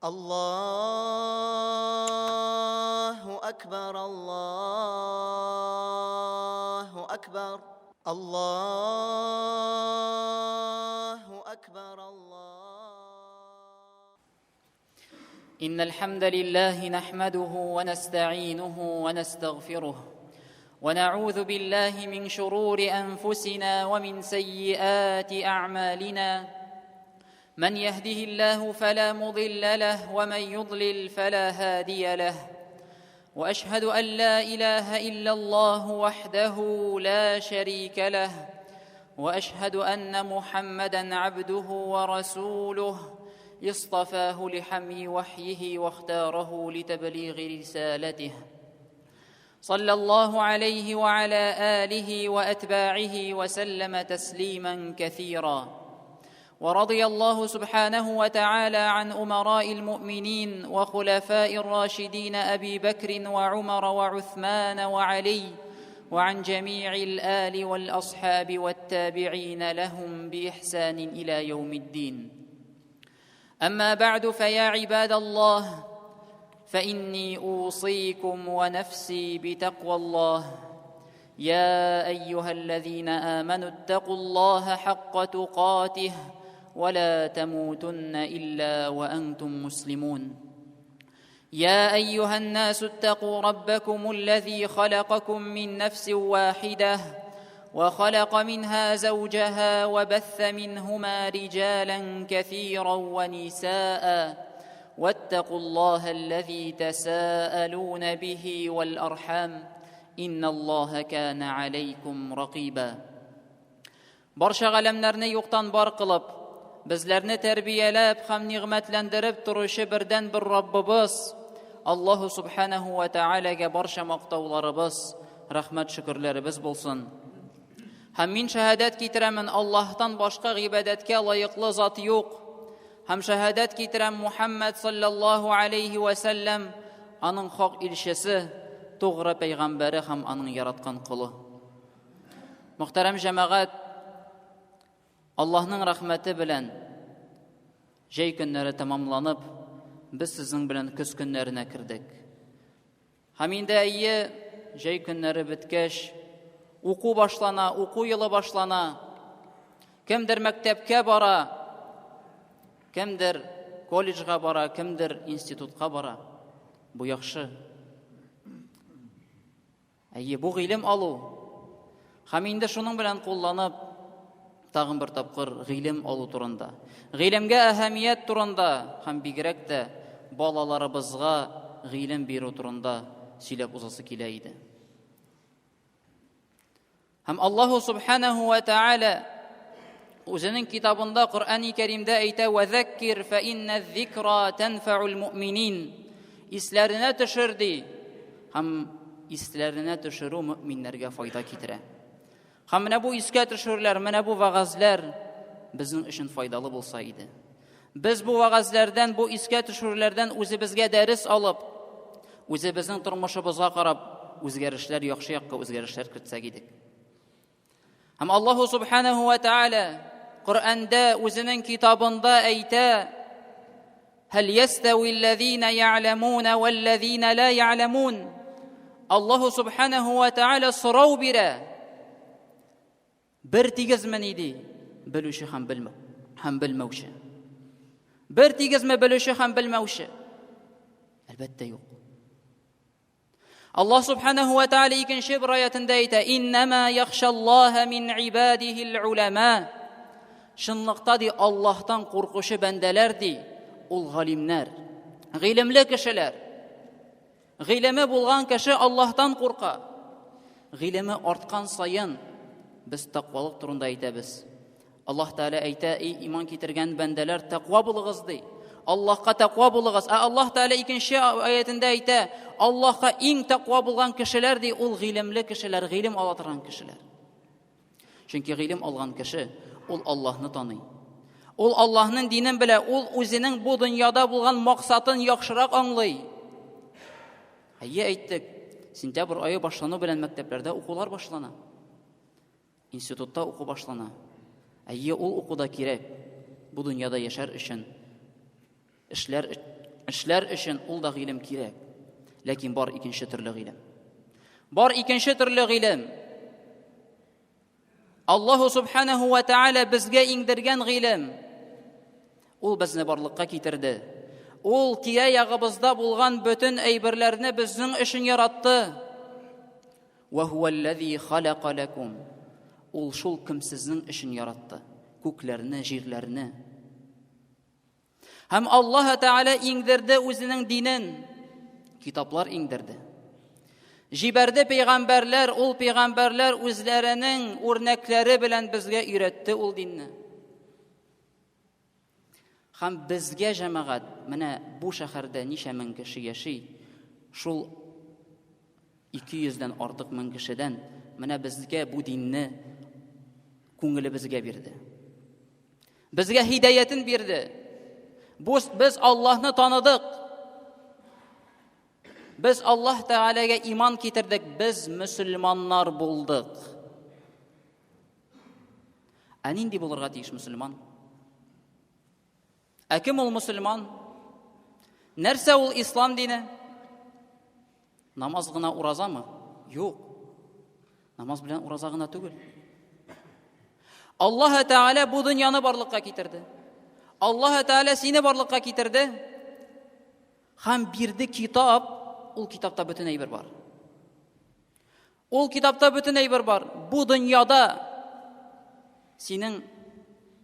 Аллаһу акбар, Аллаһу акбар, Аллаһу акбар, Аллаһу. إن الحمد لله نحمده ونستعينه ونستغفره ونعوذ بالله من شرور أنفسنا ومن سيئات أعمالنا من يهده الله فلا مضل له ومن يضلل فلا هادي له واشهد ان لا اله الا الله وحده لا شريك له واشهد ان محمدا عبده ورسوله اصطفاه لحمي وحيه واختاره لتبليغ رسالته صلى الله عليه وعلى اله واتباعه وسلم تسليما كثيرا ورضي الله سبحانه وتعالى عن امراء المؤمنين وخلفاء الراشدين ابي بكر وعمر وعثمان وعلي وعن جميع الال والاصحاب والتابعين لهم باحسان الى يوم الدين اما بعد فيا عباد الله فاني اوصيكم ونفسي بتقوى الله يا ايها الذين امنوا اتقوا الله حق تقاته ولا تموتن الا وانتم مسلمون يا ايها الناس اتقوا ربكم الذي خلقكم من نفس واحده وخلق منها زوجها وبث منهما رجالا كثيرا ونساء واتقوا الله الذي تساءلون به والارحام ان الله كان عليكم رقيبا Барча галәмнәрне юктан бар кылып, безләрне тәрбияләп һәм нигъмәтләндереп торучы бердәнбер Раббыбыз Аллаһу субханаһу ва таалагә барча мактауларыбыз, рәхмәт шөкерләребез булсын. Һәм мин шәһадәт китерәмен, Аллаһтан башка гыйбадәткә лаеклы зат юк. Һәм шәһадәт китерәм Мухаммад саллаллаһу алейхи ва сәлләм аның хак илчесе, тугры пәйгамбәре һәм аның яраткан колы. Мөхтәрәм җәмәгать, Аллаһның рәхмәте белән җәй көннәре тәмамланып, без сезнең белән көз көннәренә кердек. Һәм инде әйе, җәй көннәре беткәч, уку башлана, уку елы башлана. Кемдер мәктәпкә бара, кемдер колледжга бара, кемдер институтка бара. Бу яхшы. Әйе, бу гыйлем алу. Һәм инде шуның белән кулланып, тагын бер тапкыр гыйлем алу турында. Гыйлемгә әһәмият турында һәм бигрәк тә балаларыбызга гыйлем бирү турында сөйләп узасы килә иде. Һәм Аллаһу субханаху ва тааля үзенең китабында Коръәни Кәримдә әйтә: "Ва заккир фа инна зикра танфаул муъминин." Исләренә төшер ди. Һәм исләренә төшерү мөминнәргә файда китерә. Һәм менә бу искә төшерүләр, менә бу вәгазьләр безнең өчен файдалы булса иде. Без бу вәгазьләрдән, бу искә төшерүләрдән үзебезгә дәрес алып, үзебезнең тормышыбызга карап, үзгәрешләр, яхшы якка үзгәрешләр кертсәк идек. Һәм Аллаһу субханаху ва тааля Коръәндә үзенең китабында әйтә: "Һәл ястави аллазина я'ламун валлазина ла я'ламун?" Аллаһу субханаху ва тааля сорау бирә. Бер тигезмени ди, белүче һәм белмәү, һәм белмәүче. Бер тигезме белүче һәм белмәүче? Әлбәттә юк. Аллаһ субханаху ва тааля икенче бер аятында әйтә: "Иннама яхшаллаһа мин ибадихил улама." Чынлыкта ди Аллаһтан куркучы бәндәләр ди, ул галимнәр, гыйлемле кешеләр. Гыйлеме булган кеше Аллаһтан курка. Гыйлеме арткан саен без тәкъвалык турында әйтәбез. Аллаһ Тәгалә әйтә, эй иман китергән бәндәләр, тәкъва булыгыз ди. Аллаһка тәкъва булыгыз. Ә Аллаһ Тәгалә икенче аятендә әйтә, Аллаһка иң тәкъва булган кешеләр ди, ул гыйлемле кешеләр, гыйлем ала торган кешеләр. Чөнки гыйлем алган кеше ул Аллаһны таный. Ул Аллаһның динен белә, ул үзенең бу дөньяда булган максатын яхшырак аңлый. Әйе, әйттек, сентябрь ае башлану белән мәктәпләрдә укулар башлана. Институтта уку башлана. Әйе, ул уку да кирәк. Бу дөньяда яшәр өчен, эшләр Эшләр өчен ул да гыйлем кирәк. Ләкин бар икенче төрле гыйлем. Бар икенче төрле гыйлем. Аллаһу субханаху ва тааля безгә иңдергән гыйлем. Ул безне барлыкка китерде. Ул тирә-ягыбызда булган бөтен әйберләрне безнең өчен яратты. Ва хуаллази халака лакум. Ул шул кем сезнең өчен яратты. Күкләрне, җирләрне. Һәм Аллаһ Тәгалә иңдерде үзенең динен. Китаплар иңдерде. Җибәрде пәйгамбәрләр, ул пәйгамбәрләр үзләренең үрнәкләре белән безгә өйрәтте ул динне. Һәм безгә җәмәгать, менә бу шәһәрдә ничә мең кеше яши, шул 200 дән артык мең кешедән менә безгә бу динне күңелебезгә бирде. Безгә һидаятен бирде. Бу без Аллаһны таныдык. Без Аллаһ Тәгаләгә иман китердек, без мөселманнар булдык. Ә нинди булырга тиеш мөселман? Ә кем ул мөселман? Нәрсә ул ислам дине? Намаз гына уразамы? Юк. Намаз белән ураза гына түгел. Аллаһ Тәгалә бу дөньяны барлыкка китерде. Аллаһ Тәгалә сине барлыкка китерде. Һәм бирде китап, ул китапта бөтен әйбер бар. Ул китапта бөтен әйбер бар. Бу дөньяда синең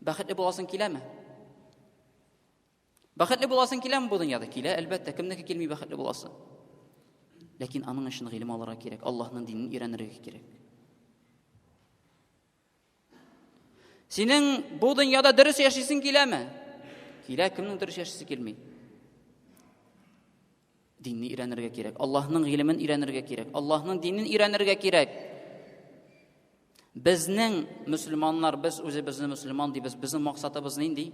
бәхетле буласың киләме? Бәхетле буласың киләме бу дөньяда? Килә, әлбәттә. Кемнеке килми бәхетле буласы? Ләкин аның өчен гыйлем алырга кирәк, Аллаһның динен өйрәнергә кирәк. Синең бу дөньяда дөрес яшисең киләме? Килә, кемнең дөрес яшисе килми? Динне өйрәнергә кирәк, Аллаһның гыйлемен өйрәнергә кирәк, Аллаһның динен өйрәнергә кирәк. Безнең мөселманнар, без үзебезне мөселман дибез. Безнең максатыбыз нинди?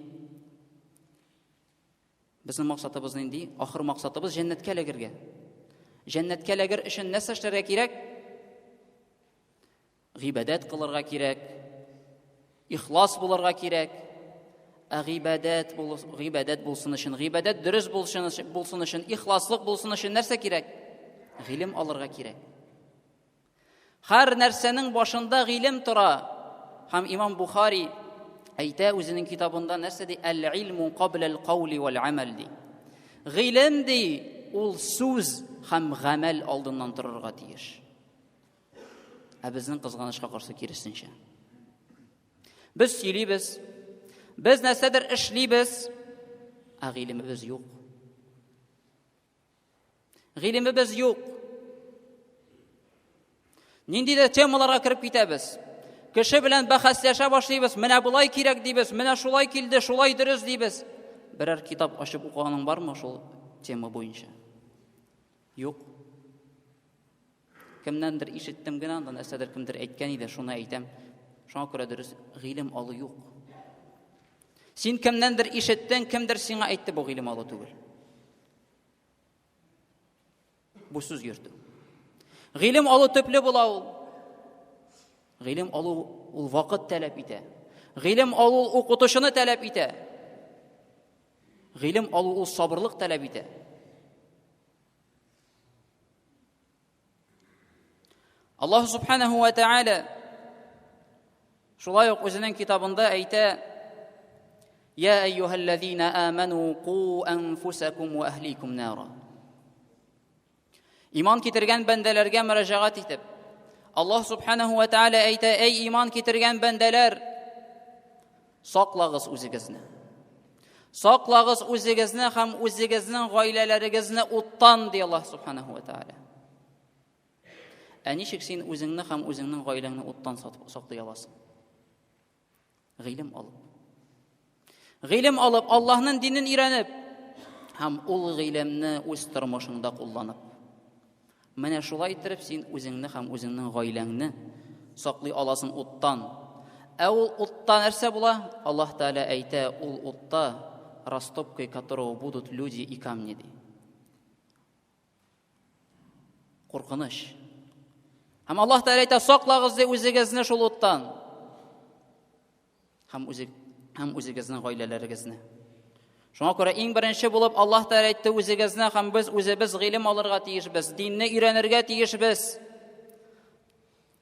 Безнең максатыбыз нинди? Ахыр максатыбыз җәннәткә эләгергә. Җәннәткә эләгер өчен нәрсә эшләргә кирәк? Гыйбадәт кылырга кирәк. Ихлас булырга кирәк. Ә гыйбадәт бул, гыйбадәт булсын өчен, гыйбадәт дөрес булсын өчен, булсын өчен, ихласлык булсын өчен нәрсә кирәк? Гыйлем алырга кирәк. Һәр нәрсәнең башында гыйлем тора. Һәм имам Бухари әйтә үзенең китабында нәрсә ди? Әл-илму кабләл каули вәл амәл ди. Гыйлем ди, ул сүз һәм гамәл алдыннан торырга тиеш. Ә безнең кызганычка каршы киресенчә. Без сөйлибез, без нәрсәдер эшлибез, ә гыйлемебез юк. Гыйлемебез юк. Ниндидер темаларга кереп китәбез. Кеше белән бәхәсләшә башлыйбыз. Менә болай кирәк дибез, менә шулай килде, шулай дөрес дибез. Берәр китап ачып укыганың бармы шул тема буенча? Юк. Кемнәндер ишеттем генә, анда нәрсәдер кемдер әйткән иде, шуны әйтәм. Шуңа күрә дөрес гыйлем алу юк. Син кемнәндер ишеттең, кемдер сиңа әйтте, бу гыйлем алу түгел. Бу сүз йөртү. Гыйлем алу төпле була ул. Гыйлем алу ул вакыт таләп итә. Гыйлем алу ул укытучыны таләп итә. Гыйлем алу ул сабырлык таләп итә. Аллаһ субханаху ва тааля шулай ук үзенең китабында әйтә: Я әйюһәлләзина аману ку анфусакум ва әһликум нара. Иман китергән бәндәләргә мөрәҗәгать итеп, Аллаһ субханаху ва тааля әйтә: Әй иман китергән бәндәләр, саклагыз үзегезне. Саклагыз үзегезне һәм үзегезнең гаиләләрегезне уттан, ди Аллаһ субханаху ва тааля. Ә ничек син үзеңне һәм үзеңнең гаиләңне уттан саклый аласың? Гыйлем алып. Гыйлем алып, Аллаһның динен өйрәнеп һәм ул гыйлемне үз тормышыңда кулланып. Менә шулай иттереп син үзеңне һәм үзеңнең гаиләңне саклый аласың уттан. Ә ул утта нәрсә була? Аллаһ Тәгалә әйтә, ул утта растопкой которого будут люди и камни ди. Куркыныч. Һәм Аллаһ Тәгалә әйтә, саклагыз ди үзегезне шул уттан. Һәм үзе һәм үзегезнең гаиләләрегезне. Шуңа күрә иң беренче булып Аллаһ Тәгалә әйтте, үзегезне һәм без үзебез гыйлем алырга тиешбез, динне өйрәнергә тиешбез.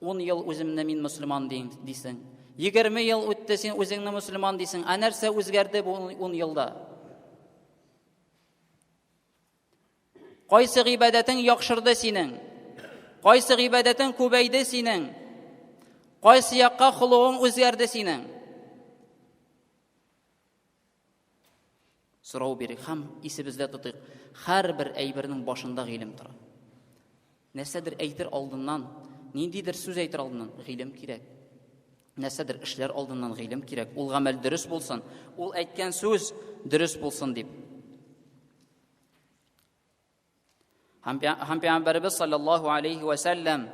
10 ел үземне мин мөселман дисең. 20 ел үтте, син үзеңне мөселман дисең. Ә нәрсә үзгәрде бу 10 елда? Кайсы гыйбадәтең яхшырды синең? Кайсы гыйбадәтең күбәйде синең? Кайсы якка холыгың үзгәрде синең? Сорау бирик һәм исебездә тотыйк. Һәрбер әйбернең башында гыйлем тора. Нәрсәдер әйтер алдыннан, ниндидер сүз әйтер алдыннан гыйлем кирәк. Нәрсәдер эшләр алдыннан гыйлем кирәк. Ул гамәл дөрес булсын, ул әйткән сүз дөрес булсын дип. Һәм Пәйгамбәребез саллаллаһу алейхи ва сәлләм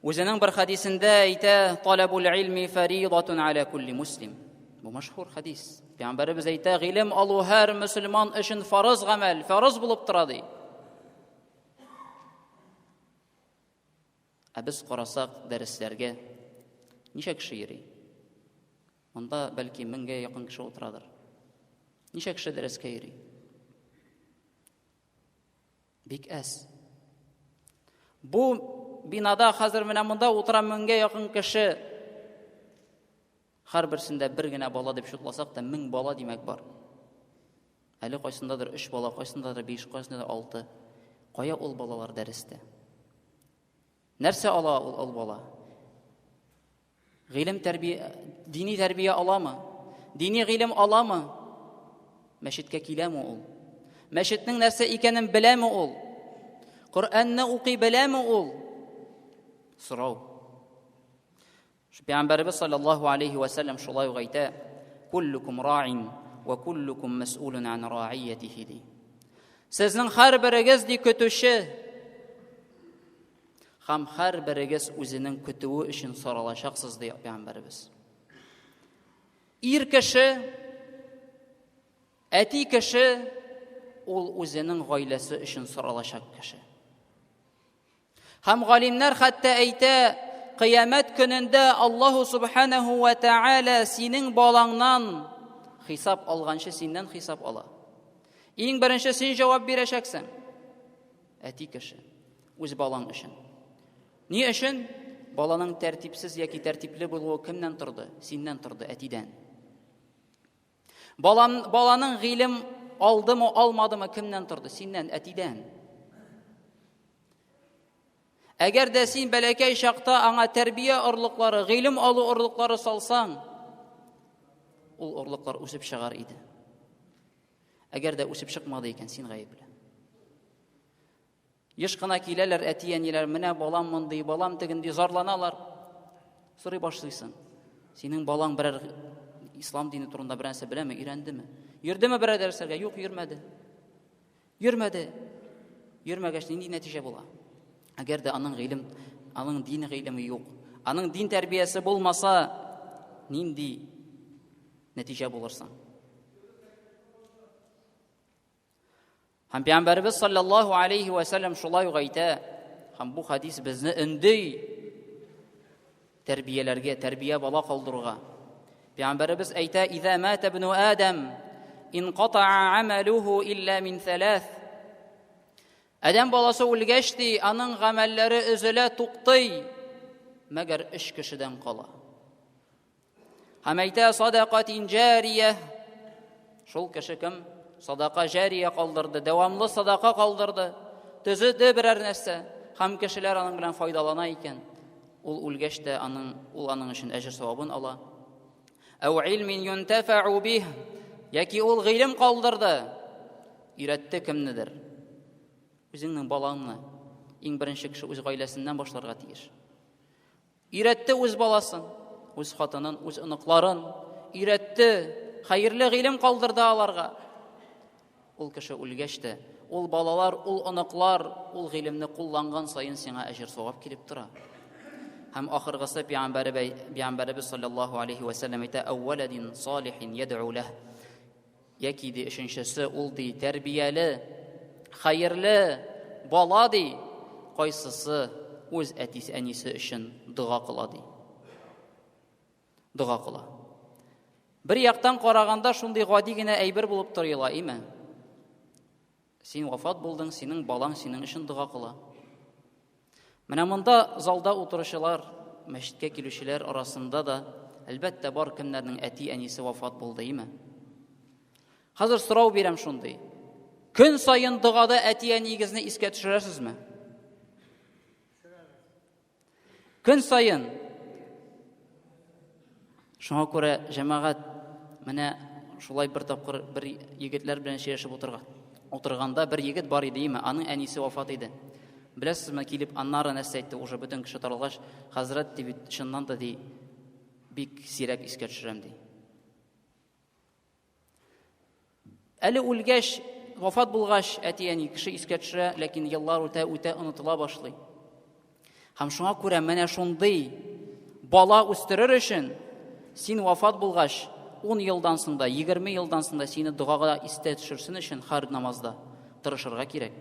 үзенең бер хәдисендә әйтә, талабул илми фаридатун аля кулли муслим. Бу мәшһүр хәдис. Пәйгамбәребез әйтә, гыйлем алу һәр мөселман өчен фарыз гамәл, фарыз булып тора ди. Ә без карасак дәресләргә ничә кеше йөри? Монда бәлки меңгә якын кеше утырадыр. Ничә кеше дәрескә йөри? Бик әз. Бу бинада хәзер менә монда утыра меңгә якын кеше. Һәрберсендә бер генә бала дип шутласак та, мең бала димәк бар. Әле кайсындадыр өч бала, кайсындадыр биш, кайсындадыр алты. Кая ул балалар дәрестә? Нәрсә ала ул, ул бала? Гыйлем тәрбия, дини тәрбия аламы? Дини гыйлем аламы? Мәчеткә киләме ул? Мәчетнең нәрсә икәнен беләме ул? Коръәнне укый беләме ул? Сорау. Пәйгамбәребез саллаллаһу алейхи ва сәлләм шулай ук әйтә: "Куллукум ра'ин ва куллукум мәс'улун ан ра'иятихи" ди. Сезнең һәрберегез ди көтүче, Һәм һәрберегез үзенең көтүе өчен соралачаксыз, ди пәйгамбәребез. Ир кеше, әти кеше, ул үзенең гаиләсе өчен соралачак кеше. Һәм галимнәр хәтта әйтә, кыямәт көнендә Аллаһу субханаху ва тааля синең балаңнан хисап алганчы синнән хисап ала. Иң беренче син җавап бирәчәксең. Әти кеше. Үз балаң өчен. Ни өчен? Баланың тәртипсез яки тәртипле булуы кемнән торды? Синнән торды, әтидән. Балам, баланың гыйлем алдымы, алмадымы кемнән торды? Синнән, әтидән. Әгәр дә син бәләкәй чакта аңа тәрбия орлыклары, гыйлем алу орлыклары салсаң, ул орлыклар үсеп чыгар иде. Әгәр дә үсеп чыкмады икән, син гаепле. Еш кына киләләр әти-әниләр, менә балам мондый, балам тегенди, зарланалар. Сорый башлыйсың. Синең балаң берәр ислам дине турында берәр нәрсә беләме, өйрәндеме? Йөрдеме берәр дәресләргә? Юк, йөрмәде. Йөрмәде. Йөрмәгәч нинди нәтиҗә була? Әгәр дә аның гыйлем, аның дин гыйлеме юк, аның дин тәрбиясе булмаса, нинди нәтиҗә булыр соң? Һәм Пәйгамбәребез саллаллаһу алейхи ва сәлләм шулай ук әйтә, һәм бу хадис безне өнди тәрбияләргә, тәрбия бала калдыруга. Пәйгамбәребез әйтә, "Иза мата ибну Адам, инкатаа амалуху илля мин салас." Адәм баласы үлгәч ди, аның гамәлләре өзелә, туктый, мәгәр өч кешедән кала. Һәм әйтә, садакатин җария. Шул кеше кем? Садака җария калдырды, дәвамлы садака калдырды. Төзеде берәр нәрсә, һәм кешеләр аның белән файдалана икән. Ул үлгәч тә аның ул аның өчен әҗер савабын ала. Әу илмин юнтафау бих, яки ул гыйлем калдырды, өйрәтте кемнедер. Үзеңнең балаңны иң беренче кеше үз гаиләсеннән башларга тиеш. Өйрәтте үз баласын, үз хатынын, үз оныкларын. Өйрәтте, хәерле гыйлем калдырды аларга. Ул кеше үлгәч тә, ул балалар, ул оныклар, ул гыйлемне кулланган саен сиңа әҗер савап килеп тора. Һәм ахыргысы пәйгамбәребез саллаллаһу алейхи ва сәлләм әйтә, "Әүвәләдин салихин ядъу ләһ." Яки ди өченчесе, ул ди тәрбияле, хәерле бала ди, кайсысы үз әтисе әнисе өчен дога кыла ди. Дога кыла. Бер яктан караганда шундый гади генә әйбер булып тоела, име? Син вафат булдың, синең балаң синең өчен дога кыла. Менә монда залда утыручылар, мәчеткә килүчеләр арасында да, әлбәттә, бар кемнәрнең әти-әнисе вафат булды, име? Хәзер сорау бирәм шундый. Көн саен догада әти-әниегезне искә төшерәсезме? Көн саен. Шуңа күрә җәмәгать менә шулай бер тапкыр бер егетләр белән сөйләшеп утырган. Утырганда бер егет бар иде, име, аның әнисе вафат иде. Беләсезме, килеп аннары нәрсә әйтте, уже бөтен кеше таралгач, хәзрәт ди бит, чыннан да ди, бик сирәк искә төшерәм ди. Әле үлгәч, вафат булгач, әти-әни кеше искә төшерә, ләкин еллар үтә, үтә онытыла башлый. Һәм шуңа күрә менә шундый бала үстерер өчен син вафат булгач, 10 елдан соң да, 20 елдан соң да сине догага истә төшерсен өчен һәр намазда тырышырга кирәк.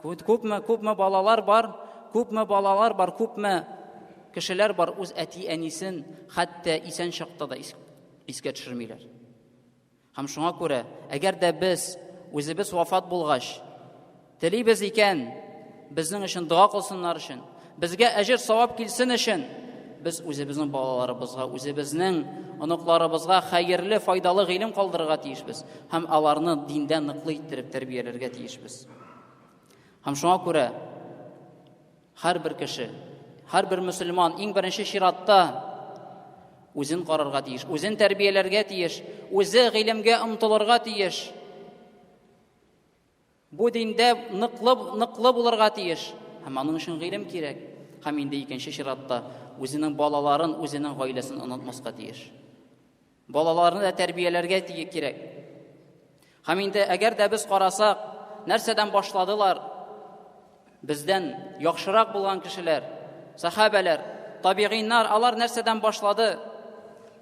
Күпме, күпме балалар бар, күпме балалар бар, күпме кешеләр бар үз әти-әнисен хәтта исән чакта да искә төшермиләр. Һәм шуңа күрә, әгәр дә без үзебез вафат булгач, телибез икән, безнең өчен дога кылсыннар өчен, безгә әҗер савап килсен өчен, без үзебезнең балаларыбызга, үзебезнең оныкларыбызга хәерле, файдалы гыйлем калдырырга тиешбез һәм аларны диндә ныклы иттереп тәрбияләргә тиешбез. Һәм шуңа күрә һәрбер кеше, һәрбер мөселман иң беренче чиратта үзен карарга тиеш, үзен тәрбияләргә тиеш, үзе гыйлемгә омтылырга тиеш. Бу диндә ныклы, ныклы булырга тиеш. Һәм аның өчен гыйлем кирәк. Һәм инде икенче чиратта үзенең балаларын, үзенең гаиләсен онытмаска тиеш. Балаларны да тәрбияләргә кирәк. Һәм инде әгәр дә без карасак, нәрсәдән башладылар? Бездән яхшырак булган кешеләр, сахабәләр, табигыйннар, алар нәрсәдән башлады?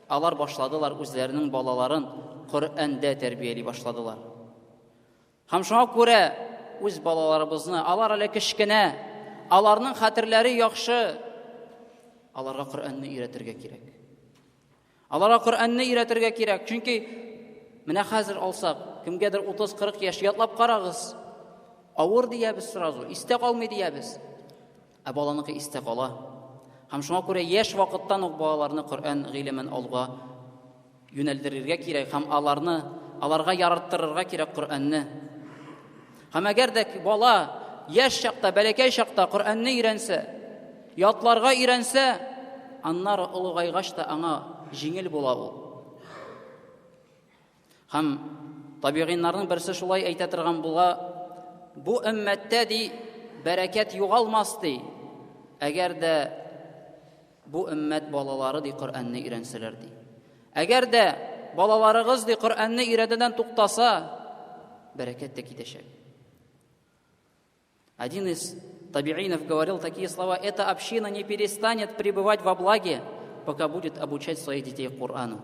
Алар башладылар үзләренең балаларын Коръәндә тәрбияли башладылар. Һәм шуңа күрә үз балаларыбызны, алар әле кечкенә, аларның хәтерләре яхшы, аларга Коръәнне өйрәтергә кирәк. Аларга Коръәнне өйрәтергә кирәк, чөнки менә хәзер алсак, кемгәдер 30-40 яшь ятлап карагыз, авыр диябез сразу, истә калмый диябез. Ә баланыкы истә кала. Һәм шуңа күрә яшь вакыттан ук балаларны Коръән гыйлемен алуга юнәлдерергә кирәк һәм аларны аларга яраттырырга кирәк Коръәнне. Һәм әгәр дә бала яшь чакта, бәләкәй чакта Коръәнне өйрәнсә, ятларга өйрәнсә, аннары олыгайгач та аңа җиңел була ул. Һәм табигыйннарның берсе шулай әйтә торган була, бу өммәттә ди бәрәкәт югалмас ди, әгәр дә бу өммәт балалары ди Коръәнне өйрәнсәләр ди. Әгәр дә балаларыгыз ди Коръәнне өйрәнүдән туктаса, бәрәкәт тә китәчәк. Один из табиинов говорил такие слова: «Эта община не перестанет пребывать во благе, пока будет обучать своих детей Корану».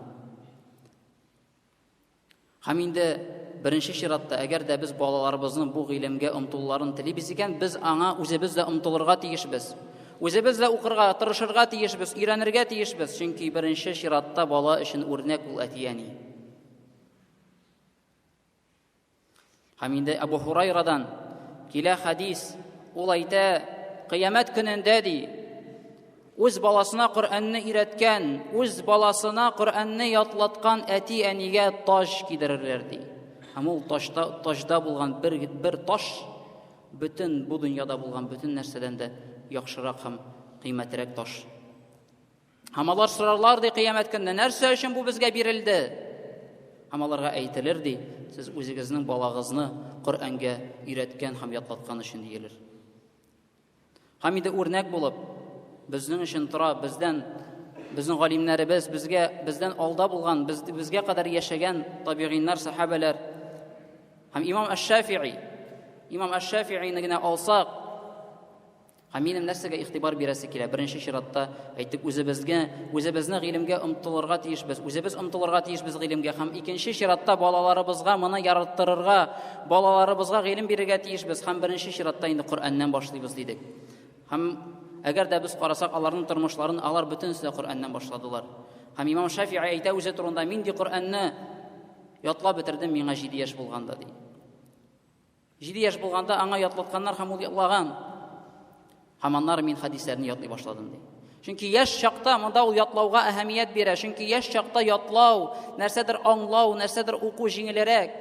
Һәм инде беренче чиратта, әгәр дә без балаларыбызның бу гыйлемгә омтылуларын телибез икән, без аңа үзебез дә омтылырга тиешбез. Үзебез дә укырга, тырышырга тиешбез, өйрәнергә тиешбез, чөнки беренче чиратта бала өчен үрнәк ул әти-әни. Һәм инде Әбу Һурайрадан килә хәдис, ул әйтә, кыямәт көнендә ди, үз баласына Коръәнне өйрәткән, үз баласына Коръәнне ятлаткан әти-әнигә таҗ кидерерләр ди. Һәм ул ташта, таҗда булган бер, бер таш бөтен бу дөньяда булган бөтен нәрсәдән дә яхшырак һәм кыйммәтрәк таш. Һәм алар сорарлар ди кыямәт көнендә, нәрсә өчен бу безгә бирелде? Һәм аларга әйтелер ди, сез үзегезнең балагызны Коръәнгә өйрәткән һәм ятлаткан өчен диелер. Һәм инде үрнәк булып безнең өчен тора, бездән безнең галимнәребез, безгә бездән алда булган, без, безгә кадәр яшәгән табигыйннар, сахабәләр һәм имам Аш-Шафии, имам Аш-Шафиины генә алсак, Һәм минем нәрсәгә игътибар бирәсе килә? Беренче чиратта, әйттек, үзебезгә, үзебезне гыйлемгә омтылырга тиешбез. Үзебез омтылырга тиешбез гыйлемгә һәм икенче чиратта балаларыбызга моны яраттырырга, балаларыбызга гыйлем бирергә тиешбез һәм беренче чиратта инде Коръәннән башлыйбыз дидек. Һәм әгәр дә без карасак аларның тормышларын, алар бөтенесе дә Коръәннән башладылар. Һәм имам Шафи'i әйтә үзе турында, мин ди Коръәнне ятлап бетердем миңа 7 яшь булганда ди. 7 яшь булганда аңа ятлатканнар һәм ул ятлаган. Һәм аннары мин хәдисләрне ятлый башладым ди. Чөнки яшь чакта монда ул ятлауга әһәмият бирә. Чөнки яшь чакта ятлау, нәрсәдер аңлау, нәрсәдер уку җиңелерәк.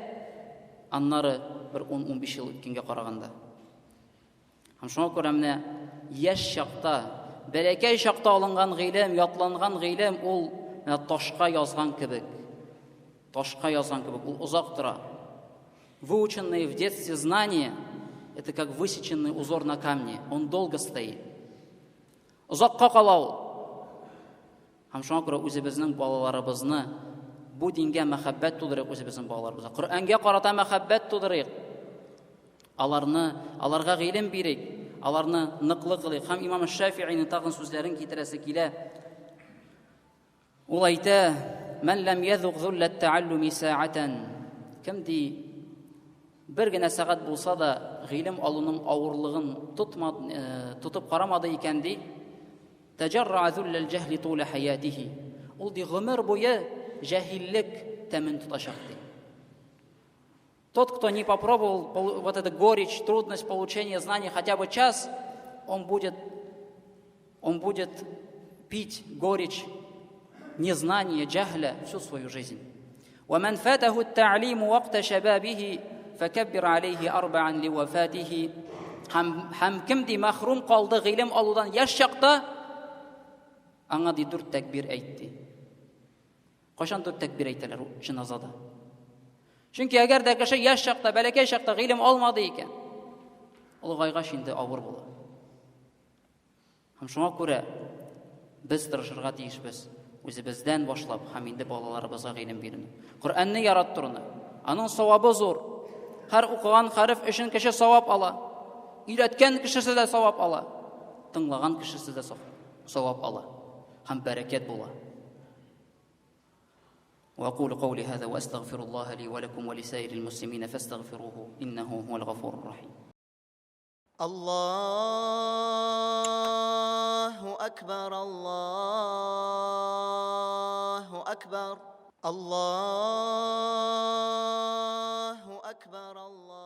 Аннары бер 10-15 ел үткәнгә караганда. Һәм шуңа күрә менә яшь чакта, бәләкәй чакта алынган гыйлем, ятланган гыйлем ул менә ташка язган кебек. Ташка язган кебек, ул озак тора. Выученные в детстве знания – это как высеченный узор на камне. Он долго стоит. Озакка кала ул. Һәм шуңа күрә үзебезнең балаларыбызны бу дингә мәхәббәт тудырыйк үзебезнең балаларыбызга. Коръәнгә карата мәхәббәт тудырыйк. Аларны, аларга гыйлем бирик, аларны ныклы кылыйк. Һәм имам Шафииның тагын сүзләрен китерәсе килә. Ул әйтә: "Мән ләм язук зуллат тааллуми саатан." Кем ди бер генә сәгать булса да гыйлем алуның авырлыгын тотма, э, тотып карамады икән ди, Тәҗәрра'a зулләл җәһли тулә хәятихи. Ул ди гомер буе җәһиллек тәмен тотачак ди. Тот, кто не попробовал вот эту горечь, трудность получения знаний хотя бы час, он будет, он будет пить горечь незнания, джахля всю свою жизнь. ومن فاته التعليم وقت شبابه فكبر عليه أربعا لوفاته һәм, һәм кем ди мәхрүм калды гыйлем алудан яшь чакта аңа ди дүрт тәкбир әйтте кайчан дүрт тәкбир әйтәләр җеназада чөнки әгәр дә кеше яшь чакта бәләкәй чакта гыйлем алмады икән олыгайгач инде авыр була Һәм шуңа күрә без тырышырга тиешбез үзебездән башлап һәм инде балаларыбызга гыйлем бирүне. Коръәнне яраттыруны. Аның савабы зур. Һәр укыган хәреф өчен кеше савап ала. Өйрәткән кешесе дә савап ала. Тыңлаган кешесе дә савап ала. Һәм бәрәкәт була. وأقول قولي هذا وأستغفر الله لي ولكم ولسائر المسلمين فاستغفروه إنه هو الغفور الرحيم الله أكبر الله أكبر الله أكبر الله.